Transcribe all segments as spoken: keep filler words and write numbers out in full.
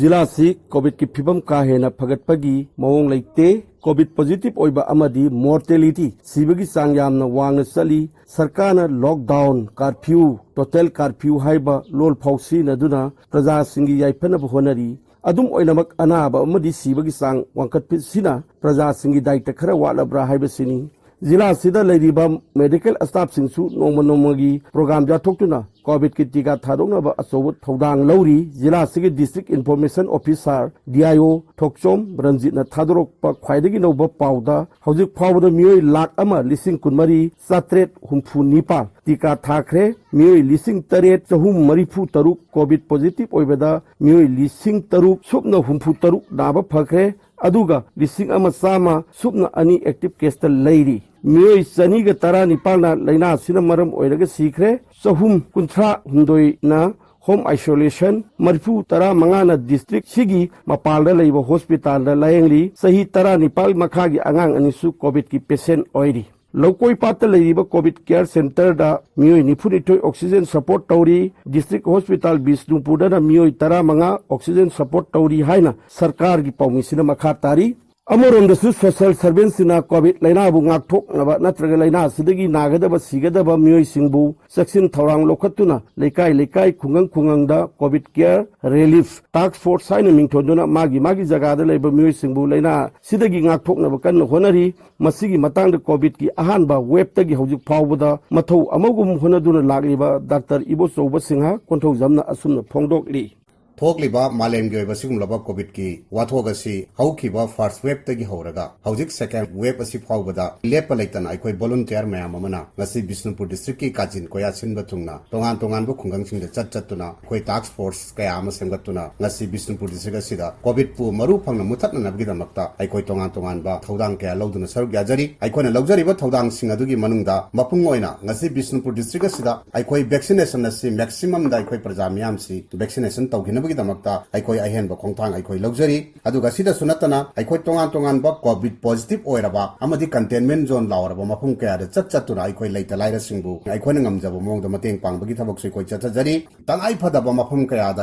ꯖꯤꯂꯥꯁꯤ ꯀꯣꯚꯤꯗꯀꯤ ꯐꯤꯕꯝ ꯀꯥ ꯍꯦꯟꯅ ꯐꯒꯠꯄꯒꯤ ꯃꯑꯣꯡ ꯂꯩꯇꯦ꯫ ꯀꯣꯚꯤꯗ ꯄꯣꯖꯤꯇꯤꯚ ꯑꯣꯏꯕ ꯑꯃꯗꯤ ꯃꯣꯔꯇꯦꯂꯤꯇꯤ, ꯁꯤꯕꯒꯤ ꯆꯥꯡ ꯌꯥꯝꯅ ꯋꯥꯡꯅ ꯆꯠꯂꯤ꯫ ꯁꯔꯀꯥꯔꯅ ꯂꯣꯛꯗꯥꯎꯟ, ꯀꯥꯔꯐ꯭ꯌꯨ, ꯇꯣꯇꯦꯜ ꯀꯥꯔꯐ꯭ꯌꯨ ꯍꯥꯏꯕ ꯂꯣꯜ ꯐꯥꯎ ꯁꯤꯖꯤꯟꯅꯗꯨꯅ ꯄ꯭ꯔꯖꯥꯁꯤꯡꯒꯤ ꯌꯥꯏꯐꯅꯕ ꯍꯣꯠꯅꯔꯤ꯫ ꯑꯗꯨꯝ ꯑꯣꯏꯅꯃꯛ, ꯑꯅꯥꯕ ꯑꯃꯗꯤ ꯁꯤꯕꯒꯤ ꯆꯥꯡ ꯋꯥꯡꯈꯠꯄꯁꯤꯅ ꯄ꯭ꯔꯖꯥꯁꯤꯡꯒꯤ ꯗꯥꯏꯇ ꯈꯔ ꯋꯥꯠꯂꯕ꯭ꯔꯥ ꯍꯥꯏꯕꯁꯤꯅꯤ꯫ ꯖꯤꯂꯥ ꯑꯁꯤꯗ ꯂꯩꯔꯤꯕ ꯃꯦꯗꯤꯀꯦꯜ ꯁ꯭ꯇꯥꯐꯁꯤꯡꯁꯨ ꯅꯣꯡꯃ ꯅꯣꯡꯃꯒꯤ ꯄ꯭ꯔꯣꯒ꯭ꯔꯥꯝ ꯌꯥꯊꯣꯛꯇꯨꯅ ꯀꯣꯚꯤꯗꯀꯤ ꯇꯤꯀꯥ ꯊꯥꯗꯣꯛꯅꯕ ꯑꯆꯧꯕ ꯊꯧꯗꯥꯡ ꯂꯧꯔꯤ꯫ ꯖꯤꯂꯥ ꯑꯁꯤꯒꯤ district information officer, D I O, Thokchom ꯔꯟꯖꯤꯠꯅ ꯊꯥꯗꯣꯔꯛꯄ ꯈ꯭ꯋꯥꯏꯗꯒꯤ ꯅꯧꯕ ꯄꯥꯎꯗ, ꯍꯧꯖꯤꯛ ꯐꯥꯎꯕꯗ ꯃꯤꯑꯣꯏ ꯂꯥꯈ ꯑꯃ ꯂꯤꯁꯤꯡ ꯀꯨꯟꯃꯔꯤ ꯆꯥꯇ꯭ꯔꯦꯠ ꯍꯨꯝꯐꯨ ꯅꯤꯄꯥꯟ ꯇꯤꯀꯥ ꯊꯥꯈ꯭ꯔꯦ꯫ ꯃꯤꯑꯣꯏ ꯂꯤꯁꯤꯡ ꯇꯔꯦꯠ ꯆꯍꯨꯝ ꯃꯔꯤꯐꯨ ꯇꯔꯨꯛ ꯀꯣꯚꯤꯗ ꯄꯣꯖꯤꯇꯤꯚ ꯑꯣꯏꯕꯗ, ꯃꯤꯑꯣꯏ ꯂꯤꯁꯤꯡ ꯇꯔꯨꯛ ꯁꯨꯞꯅ ꯍꯨꯝꯐꯨ ꯇꯔꯨꯛ ꯅꯥꯕ ꯐꯈ꯭ꯔꯦ꯫ ꯑꯗꯨꯒ ꯂꯤꯁꯤꯡ ꯑꯃ ꯆꯥꯝꯃ ꯁꯨꯞꯅ ꯑꯅꯤ ꯑꯦꯛꯇꯤꯚ ꯀꯦꯁꯇ ꯂꯩꯔꯤ꯫ ꯃꯤꯑꯣꯏ ꯆꯅꯤꯒ ꯇꯔꯥꯅꯤꯄꯥꯜꯅ ꯂꯥꯏꯅꯥ ꯑꯁꯤꯅ ꯃꯔꯝ ꯑꯣꯏꯔꯒ ꯁꯤꯈ꯭ꯔꯦ꯫ ꯆꯍꯨꯝ ꯀꯨꯟꯊ꯭ꯔꯥ ꯍꯨꯝꯗꯣꯏꯅ ꯍꯣꯝ ꯑꯥꯏꯁꯣꯂꯦꯁꯟ, ꯃꯔꯤꯐꯨ ꯇꯔꯥ ꯃꯉꯥꯅ ꯗꯤꯁꯇ꯭ꯔꯤꯛꯁꯤꯒꯤ ꯃꯄꯥꯟꯗ ꯂꯩꯕ ꯍꯣꯁꯄꯤꯇꯥꯜꯗ ꯂꯥꯌꯦꯡꯂꯤ꯫ ꯆꯍꯤ ꯇꯔꯥꯅꯤꯄꯥꯜ ꯃꯈꯥꯒꯤ ꯑꯉꯥꯡ ꯑꯅꯤꯁꯨ ꯀꯣꯚꯤꯗꯀꯤ ꯄꯦꯁꯦꯟ ꯑꯣꯏꯔꯤ꯫ ꯂꯧꯀꯣꯏ ꯄꯥꯠꯇ ꯂꯩꯔꯤꯕ ꯀꯣꯚꯤꯗ ꯀꯦꯌꯔ ꯁꯦꯟꯇꯔꯗ ꯃꯤꯑꯣꯏ ꯅꯤꯐꯨꯅꯤꯊꯣꯏ ꯑꯣꯛꯁꯤꯖꯦꯟ ꯁꯄꯣꯔꯠ ꯇꯧꯔꯤ꯫ ꯗꯤꯁꯇ꯭ꯔꯤꯛ ꯍꯣꯁꯄꯤꯇꯥꯜ ꯕꯤꯁꯅꯨꯄꯨꯔꯗꯅ ꯃꯤꯑꯣꯏ ꯇꯔꯥꯃꯉꯥ ꯑꯣꯛꯁꯤꯖꯦꯟ ꯁꯄꯣꯔꯠ ꯇꯧꯔꯤ ꯍꯥꯏꯅ ꯁꯔꯀꯥꯔꯒꯤ ꯄꯥꯎꯃꯤꯁꯤꯅ ꯃꯈꯥ ꯇꯥꯔꯤ꯫ ꯑꯃꯔꯣꯝꯗꯁꯨ ꯁꯣꯁꯤꯌꯦꯜ ꯁꯔꯚꯦꯟꯁꯤꯡꯅ ꯀꯣꯚꯤꯗ ꯂꯥꯏꯅꯥꯕꯨ ꯉꯥꯛꯊꯣꯛꯅꯕ ꯅꯠꯇ꯭ꯔꯒ ꯂꯥꯏꯅꯥ ꯑꯁꯤꯗꯒꯤ ꯅꯥꯒꯗꯕ ꯁꯤꯒꯗꯕ ꯃꯤꯑꯣꯏꯁꯤꯡꯕꯨ ꯆꯦꯛꯁꯤꯟ ꯊꯧꯔꯥꯡ ꯂꯧꯈꯠꯇꯨꯅ ꯂꯩꯀꯥꯏ ꯂꯩꯀꯥꯏ, ꯈꯨꯡꯒꯪ ꯈꯨꯡꯒꯪꯗ ꯀꯣꯚꯤꯗ ꯀꯦꯌꯔ ꯔꯤꯂꯤꯐ ꯇꯥꯛꯁ ꯐꯣꯔꯁ ꯍꯥꯏꯅ ꯃꯤꯡꯊꯣꯟꯗꯨꯅ ꯃꯥꯒꯤ ꯃꯥꯒꯤ ꯖꯒꯥꯗ ꯂꯩꯕ ꯃꯤꯑꯣꯏꯁꯤꯡꯕꯨ ꯂꯥꯏꯅꯥ ꯑꯁꯤꯗꯒꯤ ꯉꯥꯛꯊꯣꯛꯅꯕ ꯀꯟꯅ ꯍꯣꯠꯅꯔꯤ꯫ ꯃꯁꯤꯒꯤ ꯃꯇꯥꯡꯗ ꯀꯣꯚꯤꯗꯀꯤ ꯑꯍꯥꯟꯕ ꯋꯦꯕꯇꯒꯤ ꯍꯧꯖꯤꯛ ꯐꯥꯎꯕꯗ ꯃꯊꯧ ꯑꯃꯒꯨꯝ ꯍꯣꯠꯅꯗꯨꯅ ꯂꯥꯛꯂꯤꯕ ꯗꯥꯛꯇꯔ ꯏꯕꯣꯆꯧꯕ ꯁꯤꯡꯍ ꯀꯣꯟꯊꯧꯖꯝꯅ ꯑꯁꯨꯝꯅ ꯐꯣꯡꯗꯣꯛꯂꯤ꯫ ꯊꯣꯛꯂꯤꯕ ꯃꯥꯂꯦꯝꯒꯤ ꯑꯣꯏꯕ ꯁꯤꯒꯨꯝꯂꯕ ꯀꯣꯚꯤꯗꯀꯤ ꯋꯥꯊꯣꯛ ꯑꯁꯤ ꯍꯧꯈꯤꯕ ꯐꯥꯔꯁ ꯋꯦꯕꯇꯒꯤ ꯍꯧꯔꯒ ꯍꯧꯖꯤꯛ ꯁꯦꯀꯦꯟ ꯋꯦꯕ ꯑꯁꯤ ꯐꯥꯎꯕꯗ ꯂꯦꯞꯄ ꯂꯩꯇꯅ ꯑꯩꯈꯣꯏ ꯚꯣꯂꯨꯟꯇꯤꯌꯔ ꯃꯌꯥꯝ ꯑꯃꯅ ꯉꯁꯤ ꯕꯤꯁꯅꯨꯄꯨꯔ ꯗꯤꯁꯇ꯭ꯔꯤꯛꯀꯤ ꯀꯥꯆꯤꯟ ꯀꯣꯌꯥ ꯁꯤꯟꯕ ꯊꯨꯡꯅ ꯇꯣꯉꯥꯟ ꯇꯣꯉꯥꯟꯕ ꯈꯨꯡꯒꯪꯁꯤꯡꯗ ꯆꯠ ꯆꯠꯇꯨꯅ ꯑꯩꯈꯣꯏ ꯇꯥꯛꯁ ꯐꯣꯔꯁ ꯀꯌꯥ ꯑꯃ ꯁꯦꯝꯒꯠꯇꯨꯅ ꯉꯁꯤ ꯕꯤꯁꯅꯨꯄꯨꯔ ꯗꯤꯁꯇ꯭ꯔꯤꯛ ꯑꯁꯤꯗ ꯀꯣꯚꯤꯗꯄꯨ ꯃꯔꯨ ꯐꯪꯅ ꯃꯨꯊꯠꯅꯅꯕꯒꯤꯗꯃꯛꯇ ꯑꯩꯈꯣꯏ ꯇꯣꯉꯥꯟ ꯇꯣꯉꯥꯟꯕ ꯊꯧꯗꯥꯡ ꯀꯌꯥ ꯂꯧꯗꯨꯅ ꯁꯔꯨꯛ ꯌꯥꯖꯔꯤ꯫ ꯑꯩꯈꯣꯏꯅ ꯂꯧꯖꯔꯤꯕ ꯊꯧꯗꯥꯡꯁꯤꯡ ꯑꯗꯨꯒꯤ ꯃꯅꯨꯡꯗ ꯃꯄꯨꯡ ꯑꯣꯏꯅ ꯉꯁꯤ ꯕꯤꯁꯅꯨꯄꯨꯔ ꯗꯤꯁꯇ꯭ꯔꯤꯛ ꯑꯁꯤꯗ ꯑꯩꯈꯣꯏ ꯚꯦꯛꯁꯤꯅꯦꯁꯟ ꯑꯁꯤ ꯃꯦꯛꯁꯤꯃꯝꯗ ꯑꯩꯈꯣꯏ ꯄ꯭ꯔꯖꯥ ꯃꯤꯌꯥꯝꯁꯤ ꯚꯦꯛꯁꯤꯅꯦꯁꯟ ꯇꯧꯈꯤꯅꯕ ꯒꯤꯗꯃꯛꯇ ꯑꯩꯈꯣꯏ ꯑꯍꯦꯟꯕ ꯈꯣꯡꯊꯥꯡ ꯑꯩꯈꯣꯏ ꯂꯧꯖꯔꯤ꯫ ꯑꯗꯨꯒ ꯁꯤꯗꯁꯨ ꯅꯠꯇꯅ ꯑꯩꯈꯣꯏ ꯇꯣꯉꯥꯟ ꯇꯣꯉꯥꯟꯕ ꯀꯣꯚꯤꯗ ꯄꯣꯖꯤꯇꯤꯚ ꯑꯣꯏꯔꯕ ꯑꯃꯗꯤ ꯀꯟꯇꯦꯟꯃꯦꯟ ꯖꯣꯟ ꯂꯥꯎꯔꯕ ꯃꯐꯝ ꯀꯌꯥꯗ ꯆꯠ ꯆꯠꯇꯨꯅ ꯑꯩꯈꯣꯏ ꯂꯩꯇ ꯂꯥꯏꯔꯁꯤꯡꯕꯨ ꯑꯩꯈꯣꯏꯅ ꯉꯝꯖꯕ ꯃꯑꯣꯡꯗ ꯃꯇꯦꯡ ꯄꯥꯡꯕꯒꯤ ꯊꯕꯛꯁꯨ ꯑꯩꯈꯣꯏ ꯆꯠꯊꯖꯔꯤ꯫ ꯇꯉꯥꯏ ꯐꯗꯕ ꯃꯐꯝ ꯀꯌꯥꯗ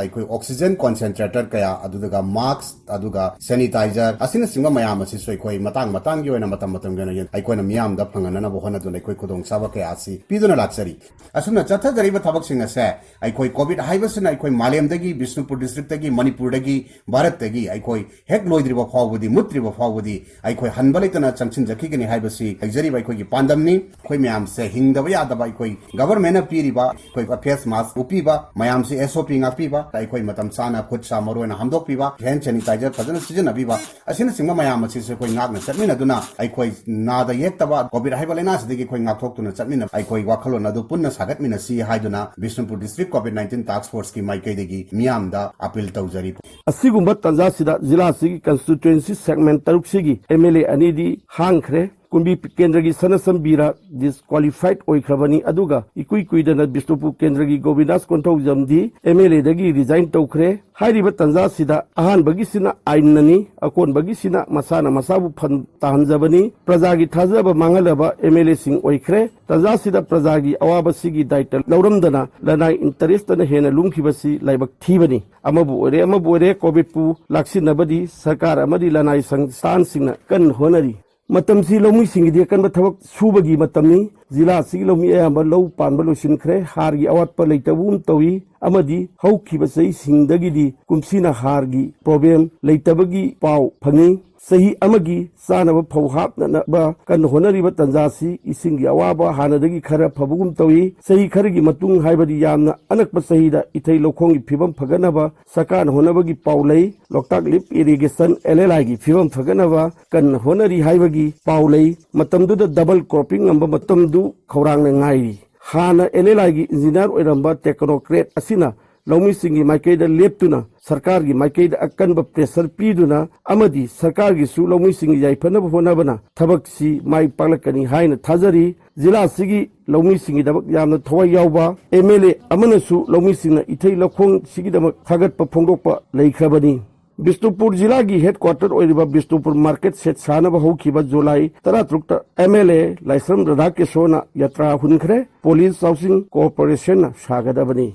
ꯑꯩꯈꯣꯏ oxygen concentrator ꯀꯌꯥ, ꯑꯗꯨꯒ mask, ꯑꯗꯨꯒ sanitizer ꯑꯁꯤꯅꯆꯤꯡꯕ ꯃꯌꯥꯝ ꯑꯁꯤꯁꯨ ꯑꯩꯈꯣꯏ ꯃꯇꯥꯡ ꯃꯇꯥꯡꯒꯤ ꯑꯣꯏꯅ, ꯃꯇꯝ ꯃꯇꯝꯒꯤ ꯑꯣꯏꯅ ꯑꯩꯈꯣꯏꯅ ꯃꯤꯌꯥꯝꯗ ꯐꯪꯍꯟꯅꯅꯕ ꯍꯣꯠꯅꯗꯨꯅ ꯑꯩꯈꯣꯏ ꯈꯨꯗꯣꯡꯆꯥꯕ ꯀꯌꯥ ꯑꯁꯤ ꯄꯤꯗꯨꯅ ꯂꯥꯛꯆꯔꯤ꯫ ꯑꯁꯨꯝꯅ ꯆꯠꯊꯖꯔꯤꯕ ꯊꯕꯛꯁꯤꯡ ꯑꯁꯦ ꯑꯩꯈꯣꯏ ꯀꯣꯚꯤꯗ ꯍꯥꯏꯕꯁꯤꯅ ꯑꯩꯈꯣꯏ ꯃꯥꯂꯦꯝꯗꯒꯤ, ꯕꯤꯁꯅꯨꯄꯨꯔ ꯗꯤꯁꯇ꯭ꯔꯤꯛꯇꯒꯤ, ꯃꯅꯤꯄꯨꯔꯗꯒꯤ, ꯚꯥꯔꯠꯇꯒꯤ ꯑꯩꯈꯣꯏ ꯍꯦꯛ ꯂꯣꯏꯗ꯭ꯔꯤꯕ ꯐꯥꯎꯕꯗꯤ, ꯃꯨꯠꯇ꯭ꯔꯤꯕ ꯐꯥꯎꯕꯗꯤ ꯑꯩꯈꯣꯏ ꯍꯟꯕ ꯂꯩꯇꯅ ꯆꯪꯁꯤꯟꯖꯈꯤꯒꯅꯤ ꯍꯥꯏꯕꯁꯤ ꯍꯥꯏꯖꯔꯤꯕ ꯑꯩꯈꯣꯏꯒꯤ ꯄꯥꯟꯗꯝꯅꯤ꯫ ꯑꯩꯈꯣꯏ ꯃꯌꯥꯝꯁꯦ ꯍꯤꯡꯗꯕ ꯌꯥꯗꯕ ꯑꯩꯈꯣꯏ ꯒꯚꯔꯟꯃꯦꯟꯠꯅ ꯄꯤꯔꯤꯕ ꯑꯩꯈꯣꯏ ꯐꯦꯁ ꯃꯥꯁꯛ ꯎꯞꯄꯤꯕ, ꯃꯌꯥꯝꯁꯤ ꯑꯦꯁ ꯑꯣ ꯄꯤ ꯉꯥꯛꯄꯤꯕ, ꯑꯩꯈꯣꯏ ꯃꯇꯝ ꯆꯥꯅ ꯈꯨꯠ ꯁꯥ ꯃꯔꯨ ꯑꯣꯏꯅ ꯍꯥꯝꯗꯣꯛꯄꯤꯕ, ꯍꯦꯟ ꯁꯦꯅꯤꯇꯥꯏꯖꯔ ꯐꯖꯅ ꯁꯤꯖꯤꯟꯅꯕꯤꯕ, ꯑꯁꯤꯅꯆꯤꯡꯕ ꯃꯌꯥꯝ ꯑꯁꯤꯁꯨ ꯑꯩꯈꯣꯏ ꯉꯥꯛꯅ ꯆꯠꯃꯤꯟꯅꯗꯨꯅ ꯑꯩꯈꯣꯏ ꯅꯥꯗ ꯌꯦꯛꯇꯕ ꯀꯣꯚꯤꯗ ꯍꯥꯏꯕ ꯂꯥꯏꯅꯥꯁꯤꯗꯒꯤ ꯑꯩꯈꯣꯏ ꯉꯥꯛꯊꯣꯛꯇꯨꯅ ꯆꯠꯃꯤꯟꯅꯕ ꯑꯩꯈꯣꯏ ꯋꯥꯈꯜꯂꯣꯟ ꯑꯗꯨ ꯄꯨꯟꯅ ꯁꯥꯒꯠꯃꯤꯟꯅꯁꯤ ꯍꯥꯏꯗꯨꯅ ꯕꯤꯁꯅꯨꯄꯨꯔ ꯗꯤꯁꯇ꯭ꯔꯤꯛ ꯀꯣꯚꯤꯗ ꯅꯥꯏꯟꯇꯤꯟ ꯇꯥꯁꯛ ꯐꯣꯔꯁꯀꯤ ꯃꯥꯏꯀꯩꯗꯒꯤ ꯃꯤꯌꯥꯝꯗ ꯑꯄꯤꯜ ꯇꯧꯖꯔꯤ꯫ ꯑꯁꯤꯒꯨꯝꯕ ꯇꯥꯟꯖꯥꯁꯤꯗ ꯖꯤꯂꯥ ꯑꯁꯤꯒꯤ constituency segment ꯇꯔꯨꯛꯁꯤꯒꯤ M L A ꯑꯅꯤꯗꯤ ꯍꯥꯡꯈ꯭ꯔꯦ꯫ ꯀꯨꯝꯕꯤ ꯀꯦꯟꯗ꯭ꯔꯒꯤ ꯁꯅꯥꯁꯝ ꯕꯤꯔ ꯗꯤꯁꯀ꯭ꯋꯥꯂꯤꯐꯥꯏꯗ ꯑꯣꯏꯈ꯭ꯔꯕꯅꯤ꯫ ꯑꯗꯨꯒ ꯏꯀꯨꯏ ꯀꯨꯏꯗꯅ ꯕꯤꯁꯅꯨꯄꯨꯔ ꯀꯦꯟꯗ꯭ꯔꯒꯤ ꯒꯣꯕꯤꯟꯗꯥꯁ ꯀꯣꯟꯊꯧꯖꯝꯗꯤ ꯑꯦꯝ ꯑꯦꯜ ꯑꯦꯗꯒꯤ ꯔꯤꯖꯥꯏꯟ ꯇꯧꯈ꯭ꯔꯦ꯫ ꯍꯥꯏꯔꯤꯕ ꯇꯥꯟꯖꯥꯁꯤꯗ ꯑꯍꯥꯟꯕꯒꯤꯁꯤꯅ ꯑꯥꯏꯟꯅꯅꯤ, ꯑꯀꯣꯟꯕꯒꯤꯁꯤꯅ ꯃꯁꯥꯅ ꯃꯁꯥꯕꯨ ꯐꯟ ꯇꯥꯍꯟꯖꯕꯅꯤ꯫ ꯄ꯭ꯔꯖꯥꯒꯤ ꯊꯥꯖꯕ ꯃꯥꯡꯍꯜꯂꯕ ꯑꯦꯝ ꯑꯦꯜ ꯑꯦꯁꯤꯡ ꯑꯣꯏꯈ꯭ꯔꯦ꯫ ꯇꯥꯟꯖꯥꯁꯤꯗ ꯄ꯭ꯔꯖꯥꯒꯤ ꯑꯋꯥꯕꯁꯤꯒꯤ ꯗꯥꯏꯇ ꯂꯧꯔꯝꯗꯅ ꯂꯅꯥꯏ ꯏꯟꯇꯔꯦꯁꯇꯅ ꯍꯦꯟꯅ ꯂꯨꯝꯈꯤꯕꯁꯤ ꯂꯥꯏꯕꯛ ꯊꯤꯕꯅꯤ꯫ ꯑꯃꯕꯨ ꯑꯣꯏꯔꯦ, ꯑꯃꯕꯨ ꯑꯣꯏꯔꯦ, ꯀꯣꯚꯤꯗꯄꯨ ꯂꯥꯛꯁꯤꯟꯅꯕꯗꯤ ꯁꯔꯀꯥꯔ ꯑꯃꯗꯤ ꯂꯅꯥꯏ ꯁꯪꯁꯊꯥꯟꯁꯤꯡꯅ ꯀꯟꯅ ꯍꯣꯠꯅꯔꯤ꯫ ꯃꯇꯝꯁꯤ ꯂꯧꯃꯤꯁꯤꯡꯒꯤꯗꯤ ꯑꯀꯟꯕ ꯊꯕꯛ ꯁꯨꯕꯒꯤ ꯃꯇꯝꯅꯤ꯫ ꯖꯤꯂꯥ ꯑꯁꯤꯒꯤ ꯂꯧꯃꯤ ꯑꯌꯥꯝꯕ ꯂꯧ ꯄꯥꯟꯕ ꯂꯣꯏꯁꯤꯟꯈ꯭ꯔꯦ꯫ ꯍꯥꯔꯒꯤ ꯑꯋꯥꯠꯄ ꯂꯩꯇꯕꯒꯨꯝ ꯇꯧꯏ ꯑꯃꯗꯤ ꯍꯧꯈꯤꯕ ꯆꯍꯤꯁꯤꯡꯗꯒꯤꯗꯤ ꯀꯨꯝꯁꯤꯅ ꯍꯥꯔꯒꯤ ꯄ꯭ꯔꯣꯕ꯭ꯂꯦꯝ ꯂꯩꯇꯕꯒꯤ ꯄꯥꯎ ꯐꯪꯏ꯫ ꯆꯍꯤ ꯑꯃꯒꯤ ꯆꯥꯅꯕ ꯐꯧ ꯍꯥꯞꯅꯅꯕ ꯀꯟꯅ ꯍꯣꯠꯅꯔꯤꯕ ꯇꯥꯟꯖꯥꯁꯤ ꯏꯁꯤꯡꯒꯤ ꯑꯋꯥꯕ ꯍꯥꯟꯅꯗꯒꯤ ꯈꯔ ꯐꯕꯒꯨꯝ ꯇꯧꯏ꯫ ꯆꯍꯤ ꯈꯔꯒꯤ ꯃꯇꯨꯡ, ꯍꯥꯏꯕꯗꯤ ꯌꯥꯝꯅ ꯑꯅꯛꯄ ꯆꯍꯤꯗ ꯏꯊꯩ ꯂꯧꯈꯣꯡꯒꯤ ꯐꯤꯕꯝ ꯐꯒꯠꯅꯕ ꯁꯔꯀꯥꯔꯅ ꯍꯣꯠꯅꯕꯒꯤ ꯄꯥꯎ ꯂꯩ꯫ ꯂꯣꯛꯇꯥꯛ ꯂꯤꯐ ꯏꯔꯤꯒꯦꯁꯟ, ꯑꯦꯜ ꯑꯦꯜ ꯑꯥꯏꯒꯤ ꯐꯤꯕꯝ ꯐꯒꯠꯅꯕ ꯀꯟꯅ ꯍꯣꯠꯅꯔꯤ ꯍꯥꯏꯕꯒꯤ ꯄꯥꯎ ꯂꯩ꯫ ꯃꯇꯝꯗꯨꯗ ꯗꯕꯜ ꯀ꯭ꯔꯣꯞꯄꯤꯡ ꯉꯝꯕ ꯃꯇꯝꯗꯨ ꯈꯧꯔꯥꯡꯅ ꯉꯥꯏꯔꯤ꯫ ꯍꯥꯟꯅ ꯑꯦꯜ ꯑꯦꯜ ꯑꯥꯏꯒꯤ ꯏꯟꯖꯤꯅꯤꯌꯥꯔ ꯑꯣꯏꯔꯝꯕ ꯇꯦꯛꯅꯣꯀ꯭ꯔꯦꯠ ꯑꯁꯤꯅ ꯂꯧꯃꯤꯁꯤꯡꯒꯤ ꯃꯥꯏꯀꯩꯗ ꯂꯦꯞꯇꯨꯅ ꯁꯔꯀꯥꯔꯒꯤ ꯃꯥꯏꯀꯩꯗ ꯑꯀꯟꯕ pressure ꯄꯤꯗꯨꯅ ꯑꯃꯗꯤ ꯁꯔꯀꯥꯔꯒꯤꯁꯨ ꯂꯧꯃꯤꯁꯤꯡꯒꯤ ꯌꯥꯏꯐꯅꯕ ꯍꯣꯠꯅꯕꯅ ꯊꯕꯛꯁꯤ ꯃꯥꯏ ꯄꯥꯛꯂꯛꯀꯅꯤ ꯍꯥꯏꯅ ꯊꯥꯖꯔꯤ꯫ ꯖꯤꯂꯥ ꯑꯁꯤꯒꯤ ꯂꯧꯃꯤꯁꯤꯡꯒꯤꯗꯃꯛ ꯌꯥꯝꯅ ꯊꯋꯥꯏ ꯌꯥꯎꯕ MLA ꯑꯃꯅꯁꯨ ꯂꯧꯃꯤꯁꯤꯡꯅ ꯏꯊꯩ ꯂꯧꯈꯣꯡꯁꯤꯒꯤꯗꯃꯛ ꯊꯥꯒꯠꯄ ꯐꯣꯡꯗꯣꯛꯄ ꯂꯩꯈ꯭ꯔꯕꯅꯤ꯫ ꯕꯤꯁꯅꯨꯄꯨꯔ ꯖꯤꯂꯥꯒꯤ headquarter ꯑꯣꯏꯔꯤꯕ ꯕꯤꯁꯅꯨꯄꯨꯔ market shed ꯁꯥꯅꯕ ꯍꯧꯈꯤꯕ ꯖꯨꯂꯥꯏ ꯇꯔꯥꯇꯔꯨꯛꯇ MLA ꯂꯥꯏꯁ꯭ꯔꯝ ꯔꯥꯙꯥꯀ꯭ꯔꯤꯁꯅꯅ ꯌꯥꯇ꯭ꯔꯥ ꯍꯨꯟꯈ꯭ꯔꯦ꯫ Police Housing Corporationꯅ ꯁꯥꯒꯗꯕꯅꯤ꯫